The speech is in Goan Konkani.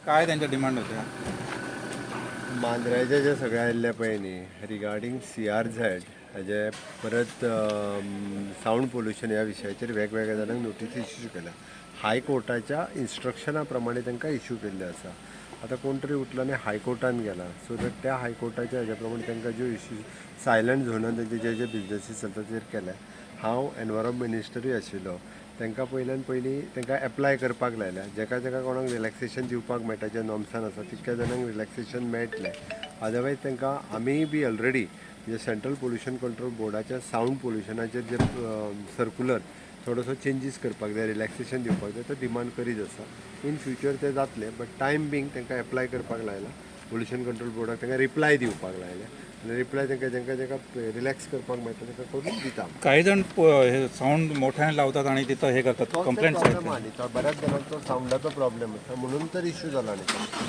काय त्यांच्या डिमांड होत्या? मांद्र्याचे जे सगळे आयिल्ले पळय न्ही रिगार्डींग CRZ हाजे परत सावंड पोल्युशन ह्या विशयाचेर वेगवेगळ्या जाणांक नोटीस इश्यू केल्या. हायकोर्टाच्या इन्स्ट्रक्शना प्रमाणे तांकां इश्यू केल्ले आसा. आतां कोण तरी उठलो आनी हायकोर्टान गेला, सो that त्या हायकोर्टाच्या हेज्या प्रमाणे तांकां ज्यो इश्यू सायलंट झोनान तेंचे जे जे बिजनसीस चलता तेजेर केल्या. हांव एनवायरमेंट मिनिस्टरूय आशिल्लो, तांकां पयल्यान पयलीं तांकां एप्लाय करपाक लायल्या. जेका जेका कोणाक रिलॅक्सेशन दिवपाक मेळटा, जे नॉर्म्सान आसा तितक्या जाणांक रिलॅक्सेशन मेळटलें. अदरवायज तांकां आमीय बी ऑलरेडी जे सेंट्रल पोल्युशन कंट्रोल बोर्डाच्या सावंड पोल्युशनाचेर जे सर्कुलर थोडोसो चेंजीस करपाक जाय, रिलॅक्सेशन दिवपाक जाय, तो डिमांड करीत आसा. इन फ्युचर ते जातले, बट टायम बींग तांकां एप्लाय करपाक लायला. पोल्युशन कंट्रोल बोर्डाक तांकां रिप्लाय दिवपाक लायल्या आनी रिप्लाय तांकां जेंकां जेंकां रिलॅक्स करपाक मेळटा तांकां करून दिता. काही जण हे साऊंड मोठ्याने लावतात आणि तिथं हे करतात, कंप्लेंट्स प्रॉब्लेम आहा न्ही, बऱ्याच जाणांचो सावंडाचो प्रॉब्लेम आसा म्हणून तर इश्यू जाला न्ही.